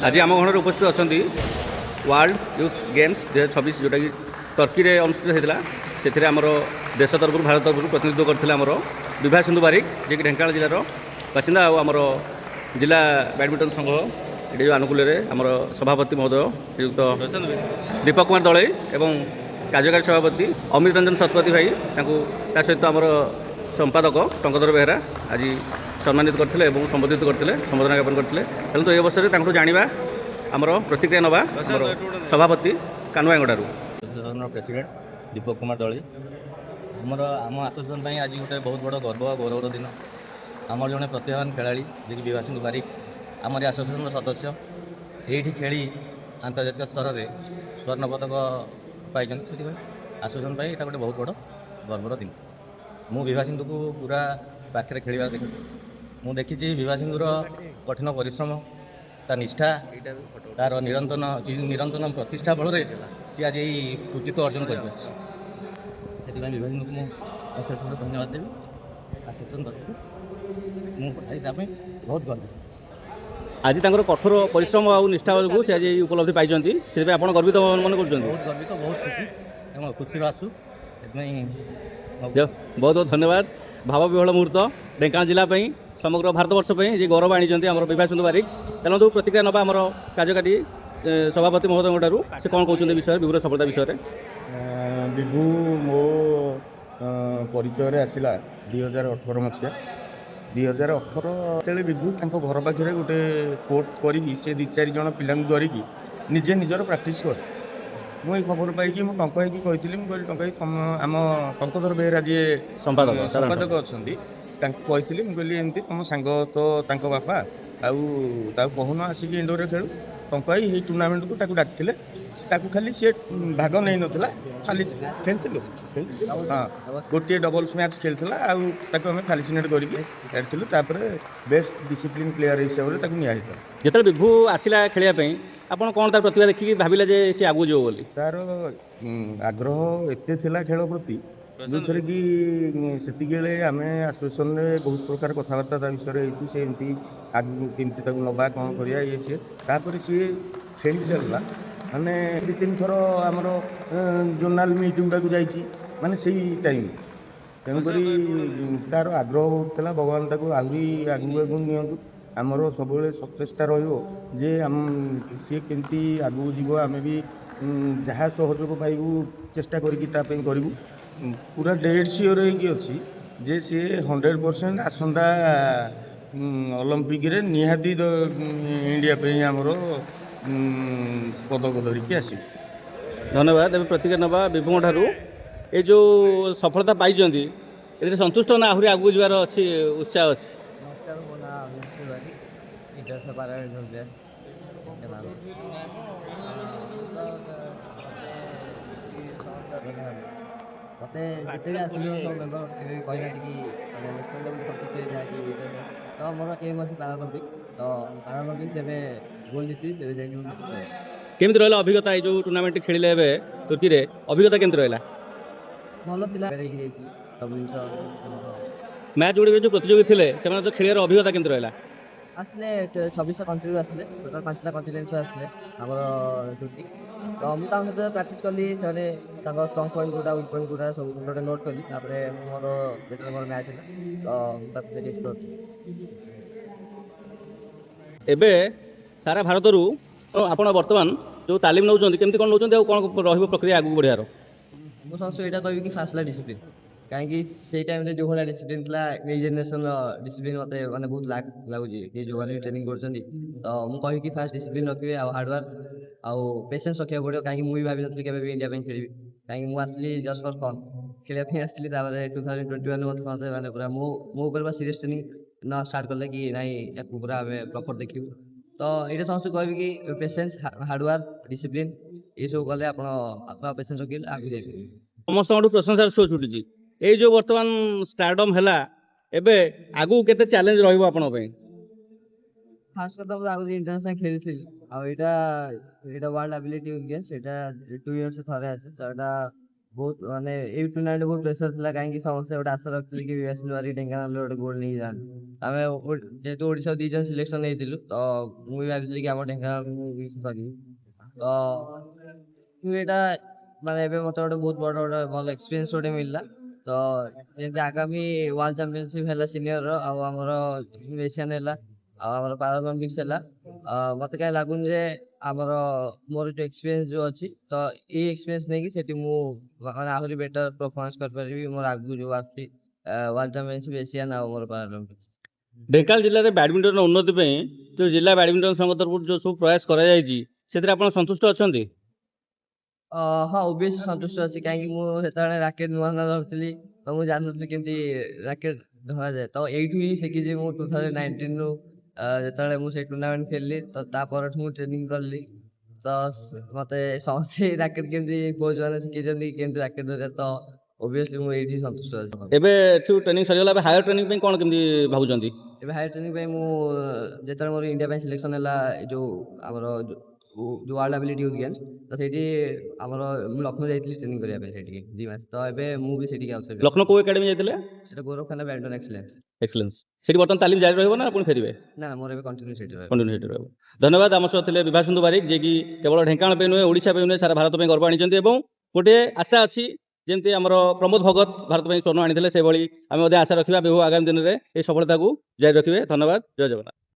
ଆଜି ଆମ ଗହଣରେ ଉପସ୍ଥିତ ଅଛନ୍ତି ୱାର୍ଲଡ ୟୁଥ୍ ଗେମ୍ସ 2026, ଯେଉଁଟାକି ଟର୍କିରେ ଅନୁଷ୍ଠିତ ହୋଇଥିଲା, ସେଥିରେ ଆମର ଦେଶ ତରଫରୁ, ଭାରତ ତରଫରୁ ପ୍ରତିନିଧିତ୍ୱ କରିଥିଲେ ଆମର ବିଭା ସିନ୍ଧୁ ବାରିକ, ଯିଏକି ଢେଙ୍କାନାଳ ଜିଲ୍ଲାର ବାସିନ୍ଦା। ଆଉ ଆମର ଜିଲ୍ଲା ବ୍ୟାଡ଼ମିଣ୍ଟନ ସଂଘ ଏଠି ଯେଉଁ ଆନୁକୂଲ୍ୟରେ ଆମର ସଭାପତି ମହୋଦୟ ଶ୍ରୀଯୁକ୍ତ ଦୀପକ କୁମାର ଦଳେଇ ଏବଂ କାର୍ଯ୍ୟକାରୀ ସଭାପତି ଅମିତ ରଞ୍ଜନ ଶତପଥୀ ଭାଇ ତାଙ୍କୁ, ତା ସହିତ ଆମର ସମ୍ପାଦକ ଟଙ୍କଧର ବେହେରା ଆଜି ସମ୍ମାନିତ କରିଥିଲେ ଏବଂ ସମ୍ବୋଧିତ କରିଥିଲେ, ସମ୍ବର୍ଦ୍ଧନା ଜ୍ଞାପନ କରିଥିଲେ। ତେଣୁ ତ ଏହି ଅବସରରେ ତାଙ୍କଠୁ ଜାଣିବା, ଆମର ପ୍ରତିକ୍ରିୟା ନେବା ଆମର ସଭାପତି କାନୁଆଙ୍ଗଠାରୁ। ଆସୋସିଏସନର ପ୍ରେସିଡେଣ୍ଟ ଦୀପକ କୁମାର ଦଳେଇ। ଆମ ଆସୋସିଏସନ ପାଇଁ ଆଜି ଗୋଟେ ବହୁତ ବଡ଼ ଗର୍ବ ଆଉ ଗୌରବର ଦିନ। ଆମର ଜଣେ ପ୍ରତିଭାବାନ ଖେଳାଳି, ଯିଏକି ବିଭା ସିନ୍ଧୁ ବାରିକ, ଆମରି ଆସୋସିଏସନର ସଦସ୍ୟ, ଏଇଠି ଖେଳି ଆନ୍ତର୍ଜାତୀୟ ସ୍ତରରେ ସ୍ୱର୍ଣ୍ଣ ପଦକ ପାଇଛନ୍ତି। ସେଥିପାଇଁ ଆସୋସିଏସନ ପାଇଁ ଏଇଟା ଗୋଟେ ବହୁତ ବଡ଼ ଗର୍ବର ଦିନ। ମୁଁ ବିଭା ସିନ୍ଧୁକୁ ପୁରା ପାଖରେ ଖେଳିବା ଦେଖିଛି। ମୁଁ ଦେଖିଛି ବିଭା ସିନ୍ଧୁର କଠିନ ପରିଶ୍ରମ, ତା ନିଷ୍ଠା, ତାର ନିରନ୍ତର ନିରନ୍ତର ପ୍ରତିଷ୍ଠା ବଳରେ ସିଏ ଆଜି ଏଇ କୃତିତ୍ୱ ଅର୍ଜନ କରିପାରିଛି। ସେଥିପାଇଁ ବିଭା ସିନ୍ଧୁକୁ ମୁଁ ଅଶେଷ ଅଶେଷ ଧନ୍ୟବାଦ ଦେବି। ଆସୋସିଏସନ ତରଫରୁ ମୁଁ ଆଜି ତା ପାଇଁ ବହୁତ ଗର୍ବିତ। ଆଜି ତାଙ୍କର କଠୋର ପରିଶ୍ରମ ଆଉ ନିଷ୍ଠା ଯୋଗୁଁ ସେ ଆଜି ଏହି ଉପଲବ୍ଧି ପାଇଛନ୍ତି। ସେଥିପାଇଁ ଆପଣ ଗର୍ବିତ ମନେ କରୁଛନ୍ତି? ବହୁତ ଗର୍ବିତ, ବହୁତ ଖୁସି ଏବଂ ଖୁସିର ଆସୁ ସେଥିପାଇଁ। ବହୁତ ବହୁତ ଧନ୍ୟବାଦ। ଭାବ ବିହ୍ୱଳ ମୁହୂର୍ତ୍ତ ଢେଙ୍କାନାଳ ଜିଲ୍ଲା ପାଇଁ, ସମଗ୍ର ଭାରତବର୍ଷ ପାଇଁ ଯେ ଗୌରବ ଆଣିଛନ୍ତି ଆମର ବିଭା ସିନ୍ଧୁ ବାରିକ। ଚାଲନ୍ତୁ, ପ୍ରତିକ୍ରିୟା ନେବା ଆମର କାର୍ଯ୍ୟକାରୀ ସଭାପତି ମହୋଦୟଙ୍କ ଠାରୁ, ସେ କ'ଣ କହୁଛନ୍ତି ବିଷୟରେ, ବିଭୁର ସଫଳତା ବିଷୟରେ। ବିଭୁ ମୋ ପରିଚୟରେ ଆସିଲା 2018 ମସିହା। 2018 ଯେତେବେଳେ ବିଭୁ ତାଙ୍କ ଘର ପାଖରେ ଗୋଟେ କୋର୍ଟ କରିକି ସେ ଦୁଇ ଚାରି ଜଣ ପିଲାଙ୍କୁ ଧରିକି ନିଜେ ନିଜର ପ୍ରାକ୍ଟିସ୍ କରେ। ମୁଁ ଏଇ ଖବର ପାଇକି ମୁଁ ଟଙ୍କ ଭାଇକି କହିଥିଲି। ମୁଁ କହିଲି, ଟଙ୍କ ଭାଇ, ତମ ଆମ ଟଙ୍କଧର ବେହେରା ଯିଏ ସମ୍ପାଦକ, ସାଧାରଣ ସମ୍ପାଦକ ଅଛନ୍ତି, ତାଙ୍କୁ କହିଥିଲି। ମୁଁ କହିଲି, ଏମିତି ତମ ସାଙ୍ଗ ତ ତାଙ୍କ ବାପା, ଆଉ ତାକୁ କହୁନ ଆସିକି ଇଣ୍ଡୋରରେ ଖେଳୁ। ଟଙ୍କ ଭାଇ ଏଇ ଟୁର୍ଣ୍ଣାମେଣ୍ଟକୁ ତାକୁ ଡାକିଥିଲେ। ତାକୁ ଖାଲି ସିଏ ଭାଗ ନେଇନଥିଲା, ଖାଲି ଖେଳିଥିଲୁ। ହଁ, ଗୋଟିଏ ଡବଲ୍ସ ମ୍ୟାଚ୍ ଖେଳିଥିଲା ଆଉ ତାକୁ ଆମେ ଫେଲିସିଟେଟ୍ କରିକି ଖେଳିଥିଲୁ। ତାପରେ ବେଷ୍ଟ ଡିସିପ୍ଲିନ୍ ପ୍ଲେୟାର ହିସାବରେ ତାକୁ ନିଆହେଇଥିଲା। ଯେତେବେଳେ ବିଭୁ ଆସିଲା ଖେଳିବା ପାଇଁ, ଆପଣ କ'ଣ ତାର ପ୍ରତିଭା ଦେଖିକି ଭାବିଲେ ଯେ ସେ ଆଗକୁ ଯିବ ବୋଲି? ତାର ଆଗ୍ରହ ଏତେ ଥିଲା ଖେଳ ପ୍ରତି, ଯେଉଁଥିରେ କି ସେତିକିବେଳେ ଆମେ ଆସୋସିଏସନରେ ବହୁତ ପ୍ରକାର କଥାବାର୍ତ୍ତା ତା ବିଷୟରେ ହେଇଛୁ, ସେ ଏମିତି ଆଗକୁ କେମିତି ତାକୁ ନେବା, କ'ଣ କରିବା, ଇଏ ସିଏ। ତାପରେ ସିଏ ଖେଳି ଚାଲିଲା, ମାନେ ଦୁଇ ତିନି ଥର ଆମର ଜୋନାଲ ମିଟ୍ ଗୁଡ଼ାକୁ ଯାଇଛି, ମାନେ ସେଇ ଟାଇମ୍। ତେଣୁକରି ତାର ଆଗ୍ରହ ବହୁତ ଥିଲା। ଭଗବାନ ତାକୁ ଆହୁରି ଆଗକୁ ଆଗକୁ ନିଅନ୍ତୁ। ଆମର ସବୁବେଳେ ସଚେଷ୍ଟା ରହିବ ଯେ ଆମ ସିଏ କେମିତି ଆଗକୁ ଯିବ। ଆମେ ବି ଯାହା ସହଯୋଗ ପାଇବୁ, ଚେଷ୍ଟା କରିକି ତା ପାଇଁ କରିବୁ। ପୁରା ଡେଡ୍ ସିଓର ହେଇକି ଅଛି ଯେ ସିଏ 100% ଆସନ୍ତା ଅଲମ୍ପିକରେ ନିହାତି ଇଣ୍ଡିଆ ପାଇଁ ଆମର ପଦକ ଧରିକି ଆସିବ। ଧନ୍ୟବାଦ। ଏବେ ପ୍ରତିକ୍ରିୟା ନେବା ବିଭୁଙ୍କ ଠାରୁ। ଏ ଯେଉଁ ସଫଳତା ପାଇଛନ୍ତି, ଏଥିରେ ସନ୍ତୁଷ୍ଟ ନା ଆହୁରି ଆଗକୁ ଯିବାର ଅଛି, ଉତ୍ସାହ ଅଛି? ନମସ୍କାର, ମୋ ନାଁ ଅମିତ ବାରିକ, ଇଣ୍ଟରନ୍ୟାସନାଲ୍ ପାରା ପ୍ଲେୟାର ଢେଙ୍କାନାଳ। ମୁଁ ତ ମୋତେ ଯେତିକି ସମସ୍ତେ ଧନ୍ୟବାଦ। ମୋତେ ଯେତେ ବି ଆସିଲୁ, ସବୁ ମେମ୍ବର କେବେ ବି କହିନାହାନ୍ତି କି ମାନେ ନ୍ୟାସନାଲ୍ ଲେଭେଲ୍ ସନ୍ତୁଷ୍ଟ ହେଇଯାଏ କି ଇଣ୍ଟରନ୍ୟାସନାଲ୍। ତ ମୋର ଏମ୍ ଅଛି ପାରାଅଲମ୍ପିକ୍ସ। ତ ପାରାଅଲମ୍ପିକ୍ସ ଯେବେ ଗୋଲ୍ ଜିତିବି, ସେବେ ଯାଇକି ମୁଁ ସାଟିସ୍ଫାଏ। କେମିତି ରହିଲା ଅଭିଜ୍ଞତା? ଏଇ ଯେଉଁ ଟୁର୍ଣ୍ଣାମେଣ୍ଟ ଖେଳିଲେ ଏବେ ତୁର୍କୀରେ, ଅଭିଜ୍ଞତା କେମିତି ରହିଲା? ଭଲ ଥିଲା, ହେଇକି ଯାଇଥିଲି ସବୁ ଜିନିଷ। ମ୍ୟାଚ୍ ଗୁଡ଼ିକରେ ଯେଉଁ ପ୍ରତିଯୋଗୀ ଥିଲେ, ସେମାନେ ଯେଉଁ ଖେଳିବାର ଅଭିଜ୍ଞତା କେମିତି ରହିଲା? ଆସିଥିଲେ, 26ଟା କଣ୍ଟ୍ରିରୁ ଆସିଲେ। ଟୋଟାଲ୍ ପାଞ୍ଚଟା କଣ୍ଟିନେଣ୍ଟରୁ ଆସିଥିଲେ ଆମର ତୁର୍କୀ। ତ ମୁଁ ତାଙ୍କ ସହିତ ପ୍ରାକ୍ଟିସ୍ କଲି। ସେମାନେ ତାଙ୍କ ଷ୍ଟ୍ରଙ୍ଗ ପଏଣ୍ଟ କୋଉଟା, ୱିକ୍ ପଏଣ୍ଟ କୋଉଟା, ସବୁ ଗୋଟେ ଗୋଟେ ନୋଟ୍ କଲି। ତାପରେ ମୋର ଯେତେବେଳେ ମୋର ମ୍ୟାଚ୍ ହେଲା, ତ ମୁଁ ତାକୁ ସେଠି ଏକ୍ସପ୍ଲୋର୍। ଏବେ ସାରା ଭାରତରୁ ଆପଣ ବର୍ତ୍ତମାନ ଯେଉଁ ତାଲିମ ନେଉଛନ୍ତି, କେମିତି କ'ଣ ନେଉଛନ୍ତି ଆଉ କ'ଣ ରହିବ ପ୍ରକ୍ରିୟା ଆଗକୁ ବଢ଼ିବାର? ମୁଁ ସମସ୍ତଙ୍କୁ ଏଇଟା କହିବି କି ଫାର୍ଷ୍ଟ ହେଲା ଡିସିପ୍ଲିନ୍। କାହିଁକି ସେଇ ଟାଇମ୍ରେ ଯେଉଁ ଭଳିଆ ଡିସିପ୍ଲିନ୍ ଥିଲା, ଏଇ ଜେନେରେସନ୍ର ଡିସିପ୍ଲିନ୍ ମୋତେ ମାନେ ବହୁତ ଲାକ୍ ଲାଗୁଛି କି ଯେଉଁମାନେ ବି ଟ୍ରେନିଂ କରୁଛନ୍ତି। ତ ମୁଁ କହିବି କି ଫାର୍ଷ୍ଟ ଡିସିପ୍ଲିନ୍ ରଖିବେ ଆଉ ହାର୍ଡ଼ୱାର୍କ ଆଉ ପେସେନ୍ସ ରଖିବାକୁ ପଡ଼ିବ। କାହିଁକି ମୁଁ ବି ଭାବିନଥିଲି କେବେ ବି ଇଣ୍ଡିଆ ପାଇଁ ଖେଳିବି। କାହିଁକି ମୁଁ ଆସିଥିଲି ଜଷ୍ଟ ଫର୍ ଫନ୍, ଖେଳିବା ପାଇଁ ଆସିଥିଲି। ତାପରେ 2021 ମୋତେ ସମସ୍ତେ ମାନେ ପୁରା ମୋ ମୋ ଉପରେ ପୁରା ସିରିୟସ୍ ଟ୍ରେନିଂ ନ ଷ୍ଟାର୍ଟ କଲେ କି ନାଇଁ, ୟାକୁ ପୁରା ଆମେ ପ୍ରପର୍ ଦେଖିବୁ। ତ ଏଇଟା ସମସ୍ତଙ୍କୁ କହିବି କି ପେସେନ୍ସ, ହାର୍ଡ଼ୱାର୍କ, ଡିସିପ୍ଲିନ୍ ଏସବୁ କଲେ ଆପଣ ଆପଣ ପେସେନ୍ସ ରଖିଲେ ଆଗକୁ ଯାଇପାରିବେ। ସମସ୍ତଙ୍କଠୁ ପ୍ରଶଂସାର ସୁଅ ଛୁଟିଛି। ଏଇ ଯେଉଁ ବର୍ତ୍ତମାନ ଷ୍ଟାରଡମ୍ ହେଲା, ଏବେ ଆଗକୁ କେତେ ଚ୍ୟାଲେଞ୍ଜ ରହିବ ଆପଣଙ୍କ ପାଇଁ? ଫାର୍ଷ୍ଟ କଥା, ମୁଁ ଆଗରୁ ଇଣ୍ଟରନ୍ୟାସନାଲ୍ ଖେଳିଥିଲି ଆଉ ଏଇଟା ୱାର୍ଲଡ ଆବିଲିଟି ଗେମ୍ସ, ଏଇଟା 2 ଇୟର୍ସ ଥରେ ଆସେ। ତ ଏଇଟା ବହୁତ ମାନେ ଏଇ ଟୁର୍ଣ୍ଣାମେଣ୍ଟ ବହୁତ ପ୍ରେସର ଥିଲା, କାହିଁକି ସମସ୍ତେ ଗୋଟେ ଆଶା ରଖିଥିଲେ କି ବିଭାସିନ୍ଧୁ ବାରିକ ଢେଙ୍କାନାଳରୁ ଗୋଟେ ଗୋଲ୍ଡ ନେଇକି ଯାଆନ୍ତି। ଆମେ ଯେହେତୁ ଓଡ଼ିଶାରୁ 2 ଜଣ ସିଲେକ୍ସନ୍ ହେଇଥିଲୁ, ତ ମୁଁ ବି ଭାବିଥିଲି କି ଆମ ଢେଙ୍କାନାଳକୁ ମୁଁ ବି କିଛି କରିବି। ତ କିନ୍ତୁ ଏଇଟା ମାନେ ଏବେ ମୋତେ ଗୋଟେ ବହୁତ ବଡ଼ ଗୋଟେ ଭଲ ଏକ୍ସପିରିଏନ୍ସ ଗୋଟେ ମିଳିଲା। ତ ଯେମିତି ଆଗାମୀ ୱାର୍ଲଡ ଚାମ୍ପିଅନସିପ୍ ହେଲା ସିନିୟରର, ଆଉ ଆମର ଏସିଆନ୍ ହେଲା, ଆଉ ଆମର ପାରାଅଲିମ୍ପିକ୍ସ ହେଲା, ମତେ କାହିଁ ଲାଗୁନି ଯେ ଆମର ମୋର ଯୋଉ ଏକ୍ସପିରିଏନ୍ସ ଯୋଉ ଅଛି, ତ ଏଇ ଏକ୍ସପିରିଏନ୍ସ ନେଇକି ସେଠି ମୁଁ ମାନେ ଆହୁରି ବେଟର ପରଫର୍ମାନ୍ସ କରିପାରିବି ମୋର ଆଗକୁ ଯୋଉ ଆସୁଛି ୱାର୍ଲଡ ଚାମ୍ପିଅନସିପ୍, ଏସିଆନ୍ ଆଉ ମୋର ପାରାଅଲିମ୍ପିକ୍ସ। ଢେଙ୍କାନାଳ ଜିଲ୍ଲାରେ ବ୍ୟାଡମିଣ୍ଟନ ଉନ୍ନତି ପାଇଁ ଯେଉଁ ଜିଲ୍ଲା ବ୍ୟାଡମିଣ୍ଟନ ସଂଘ ତରଫରୁ ଯେଉଁ ସବୁ ପ୍ରୟାସ କରାଯାଇଛି, ସେଥିରେ ଆପଣ ସନ୍ତୁଷ୍ଟ ଅଛନ୍ତି? ହଁ, ଓବିୟସଲି ସନ୍ତୁଷ୍ଟ ଅଛି, କାହିଁକି ମୁଁ ସେତେବେଳେ ରାକେଟ୍ ନୂଆ ନୂଆ ଧରିଥିଲି, ତ ମୁଁ ଜାଣିନଥିଲି କେମିତି ରାକେଟ୍ ଧରାଯାଏ। ତ ଏଇଠୁ ହିଁ ଶିଖିଛି ମୁଁ 2019ରୁ, ଯେତେବେଳେ ମୁଁ ସେଇ ଟୁର୍ଣ୍ଣାମେଣ୍ଟ ଖେଳିଲି, ତ ତା ପରଠୁ ମୁଁ ଟ୍ରେନିଂ କଲି। ତ ମତେ ସମସ୍ତେ ରାକେଟ୍ କେମିତି କୋଚ୍ ମାନେ ଶିଖେଇଛନ୍ତି କେମିତି ରାକେଟ୍ ଧରିବା। ତ ଓବିୟସଲି ମୁଁ ଏଇଠି ସନ୍ତୁଷ୍ଟ ଅଛି। ଏବେ ଏଠୁ ଟ୍ରେନିଂ ସରିଗଲା, ଏବେ ହାୟର ଟ୍ରେନିଂ ପାଇଁ କ'ଣ କେମିତି ଭାବୁଛନ୍ତି? ଏବେ ହାୟର ଟ୍ରେନିଂ ପାଇଁ ମୁଁ ଯେତେବେଳେ ମୋର ଇଣ୍ଡିଆ ପାଇଁ ସିଲେକ୍ସନ୍ ହେଲା, ଏ ଯୋଉ ଆମର ଯୋଉ ୱାର୍ଲଡ ଆବିଲିଟି ୟୁଥ୍ ଗେମ୍ସ, ତ ସେଇଠି ଆମର ମୁଁ ଲକ୍ଷ୍ନୌ ଯାଇଥିଲି ଟ୍ରେନିଂ କରିବା ପାଇଁ ସେଇଠିକି 2 ମାସ। ତ ଏବେ ମୁଁ ବି ସେଇଠିକି ଆଉଥରେ ଲକ୍ଷ୍ନୌ କୋଉ ଏକାଡେମୀ ଯାଇଥିଲେ? ସେଟା ଗୌରବ ଖାନ୍ନା ବ୍ୟାଡମିଣ୍ଟନ ଏକ୍ସେଲେନ୍ସ। ଏକ୍ସେଲେନ୍ସ। ସେଠି ବର୍ତ୍ତମାନ ତାଲିମ ଜାରି ରହିବ ନା ପୁଣି ଫେରିବେ? ନା ନା, ମୋର ଏବେ କଣ୍ଟିନ୍ୟୁ ସେଇଠି ରହିବ। କଣ୍ଟିନ୍ୟୁ ସେଠି ରହିବ। ଧନ୍ୟବାଦ। ଆମ ସହ ଥିଲେ ବିଭାସିନ୍ଧୁ ବାରିକ, ଯିଏକି କେବଳ ଢେଙ୍କାନାଳ ପାଇଁ ନୁହେଁ, ଓଡ଼ିଶା ପାଇଁ ନୁହେଁ, ସାରା ଭାରତ ପାଇଁ ଗର୍ବ ଆଣିଛନ୍ତି। ଏବଂ ଗୋଟିଏ ଆଶା ଅଛି, ଯେମିତି ଆମର ପ୍ରମୋଦ ଭଗତ ଭାରତ ପାଇଁ ସ୍ୱର୍ଣ୍ଣ ଆଣିଥିଲେ, ସେଭଳି ଆମେ ମଧ୍ୟ ଆଶା ରଖିବା ବିଭୁ ଆଗାମୀ ଦିନରେ ଏହି ସଫଳତାକୁ ଜାରି ରଖିବେ। ଧନ୍ୟବାଦ। ଜୟ ଜଗନ୍ନାଥ।